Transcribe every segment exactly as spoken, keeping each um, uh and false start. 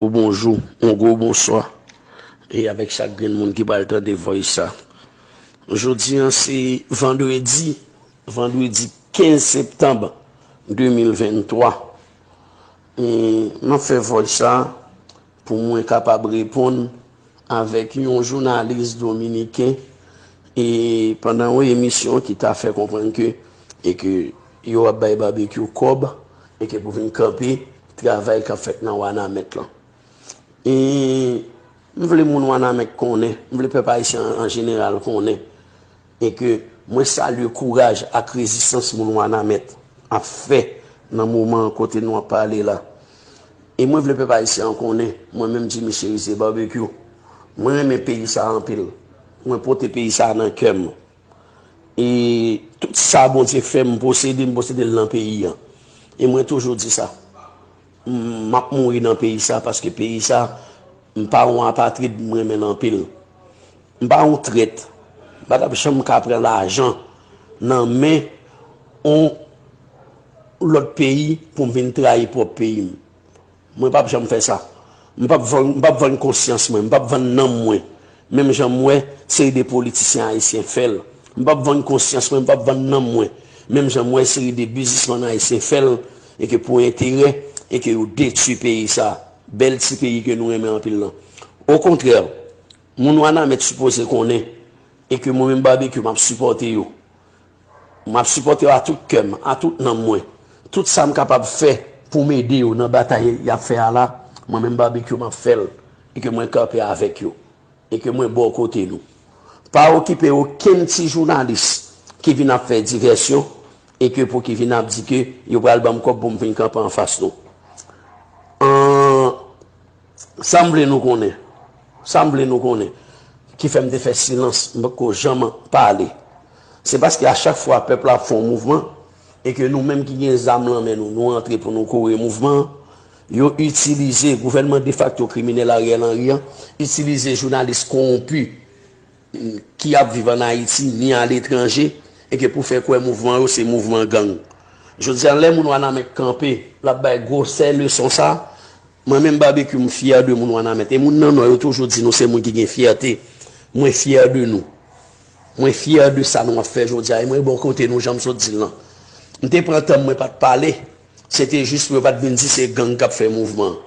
Bonjou, yon gwo bonswa. E avèk chak grenn moun ki pral tande voice sa. Jodi an se vandredi, vandredi kenz septanm de mil venntwa. E m ap fè voice sa pou mwen kapab reponn avèk yon jounalis dominiken, e pandan yon emisyon ki ta fè konprann ke, e ke yo ap bay Babekyou kòb, e ke pou vin kanpe travay k ap fèt nan Wanament lan. E m vle moun Wanament konnen, m vle pèp ayisyen an, an jeneral konnen, e ke mwen salye kouraj ak rezistans moun Wanament ap fè nan moman kote nou ap pale la. E mwen vle pèp ayisyen an konnen, mwen menm Jimmy Chérizier Barbecue, mwen renmen peyi sa anpil. Mwen pote peyi sa nan kè m. E tout sa Bondye fè m posede, m posede l nan peyi an. E mwen toujou di sa. M ap mouri nan peyi sa, paske peyi sa, m pa yon apatrid, m renmen l anpil. M pa yon trèt. M pa t ap janm ka pran lajan nan men yon lòt peyi pou m vin trayi pwòp peyi m. Mwen p ap janm fè sa. M p ap vann, m p ap vann konsyans mwen, m p ap vann nanm mwen. Menm jan m wè seri de politisyen ayisyen fè l. M p ap vann konsyans mwen, m p ap vann nanm mwen. Menm jan m wè seri de biznismann ayisyen fè l, e ke pou enterè, e ke yo detwi peyi sa. Bèl ti peyi ke nou renmen anpil lan. Okontrè, moun Wanament sipoze konnen, e ke mwen menm Barbecue, m ap sipòte yo. M ap sipòte yo a tout kè m, a tout nanm mwen. Tout sa m kapab fè pou m ede yo nan batay y ap fè a la, mwen menm Barbecue m ap fè l, e ke mwen kanpe avèk yo, e ke mwen bò kote nou. Pa okipe okenn ti jounalis ki vin ap fè divèsyon, e ke pou ki vin ap di ke yo pral ban m kòb pou m vin kanpe anfas nou. An, Sa m vle nou konnen, sa m vle nou konnen, ki fè m te fè silans, m poko janm pale. Se paske a chak fwa pèp la ap fè yon mouvman, e ke nou menm ki gen zam lan men nou, nou antre pou nou kore mouvman an, yo itilize gouvènman defakto kriminèl Ariel Henry an, itilize jounalis kowonpi ki ap viv ann Ayiti ni aletranje, e ke pou fè kwè mouvman yo se mouvman gang. Jodi a, lè moun Wanament kanpe, l ap bay gwosè leson sa, mwen menm Barbecue, m fyè de moun Wanament. E moun nan Nò yo toujou di nou se moun ki gen fyète. Mwen fyè de nou. Mwen fyè de sa nou ap fè jodi a. E mwen bò kote nou, jan m sot di l lan. M te pran tan m, mwen pa t pale. Se te jis pou yo pa t vin di se gang k ap fè mouvman an.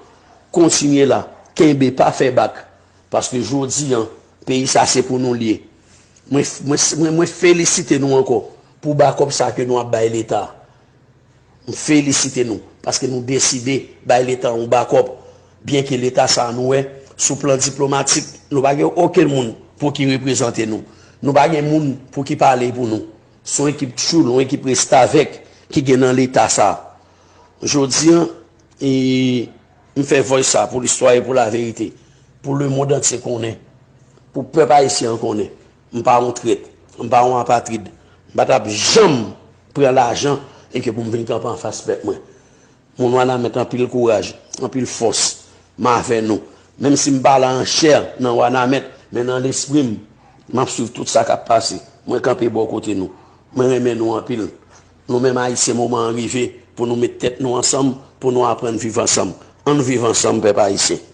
Kontinye la. Kenbe, pa fè bak. Paske jodi an, peyi sa se pou nou l ye. Mwen, mwen, mwen, mwen felisite nou ankò pou bakòp sa ke nou ap bay Leta. M felisite nou, paske nou deside bay Leta yon bakòp. Byenke Leta sa a nou wè, sou plan diplomatik, nou pa gen okenn moun pou ki reprezante nou. Nou pa gen moun pou ki pale pou nou. Se yon ekip tchoul, yon ekip restavèk ki gen nan Leta sa a. Jodi an, e, m fè voice sa pou listwa e pou laverite, pou lemonn antye konnen, pou pèp ayisyen an konnen. M pa yon trèt, m pa yon apatrid. M pa t ap janm pran lajan e ke pou m vin kanpe anfas pèp mwen. Moun Wanament, anpil kouraj, anpil fòs. M avè nou. Menm si m pa la an chè nan Wanament, men nan lespri m, m ap swiv tout sa k ap pase. Mwen kanpe bò kote nou. Mwen renmen nou anpil. Nou menm Ayisyen, moman an rive pou nou met tèt nou ansanm, pou nou aprann viv ansanm. Ann viv ansanm, pèp ayisyen.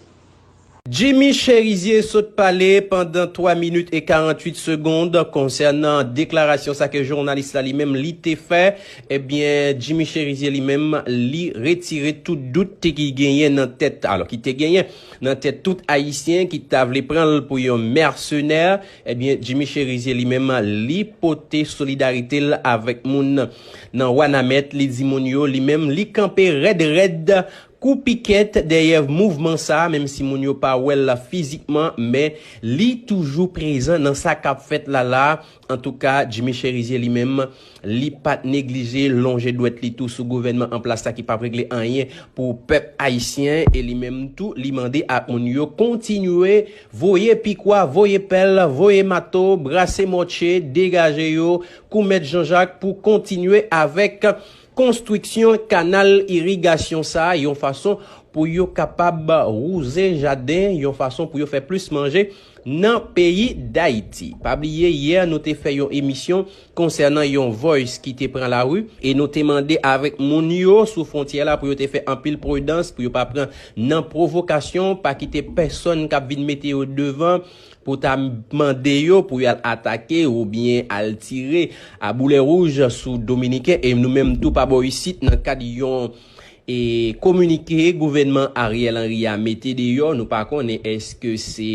Jimmy Chérizier sot pale pandan twa minit e karannwit segonn konsènan deklarasyon sa ke jounalis la li menm li te fè. Ebyen, Jimmy Chérizier li menm li retire tout dout te ki genyen nan tèt, alò ki te genyen nan tèt tout Ayisyen ki ta vle pran l pou yon mèsenè. Ebyen, Jimmy Chérizier li menm li pote solidarite l avèk moun nan Wanament. Li di moun yo li menm li kanpe rèd rèd kou pikèt dèyè mouvman sa, menm si moun yo pa wè l fizikman, men li toujou prezan nan sa k ap fèt la la. Antouka, Jimmy Chérizier li menm, li pa t neglije lonje dwèt li tou sou gouvènman an plas la ki p ap regle anyen pou pèp ayisyen, e li menm tou, li mande ak moun yo kontinye voye pikwa, voye pèl, voye mato, brase mòtye, degaje yo kou mèt Janjak pou kontinye avèk konstriksyon kanal irigasyon sa a yon fason pou yo kapab wouze jaden yon fason pou yo fè plis manje nan peyi Dayiti. Pa bliye, yè nou te fè yon emisyon konsènan yon voice ki te pran lari e nou te mande avèk moun yo sou fwontyè la pou yo te fè anpil pridans, pou yo pa pran nan pwovokasyon, pa kite pèsonn k ap vin mete yo devan pou ta mande yo pou y al atake oubyen al tire a boulè wouj sou Dominiken. E nou menm tou pa bò isit, nan kad yon e kominike gouvènman Ariel Henry a mete deyò, nou pa konnen èske se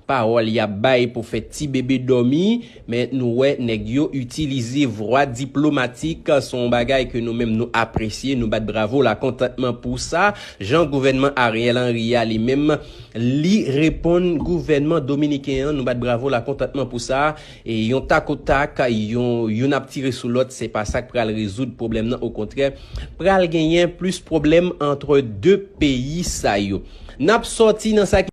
pawòl y ap bay pou fè ti bebe dòmi, men nou wè nèg yo itilize vwa diplomatik, se yon bagay ke nou menm nou apresye, nou bat bravo, lakontantman pou sa. Jan gouvènman Ariel Henry a li menm, li reponn gouvènman dominiken an, nou bat bravo, lakontantman pou sa. E yon tak o tak, yon, youn ap tire sou lòt, se pa sa k pral rezoud pwoblèm nan, okontrè, pral genyen plis pwoblèm antre de peyi sa yo. N ap sòti nan sa ki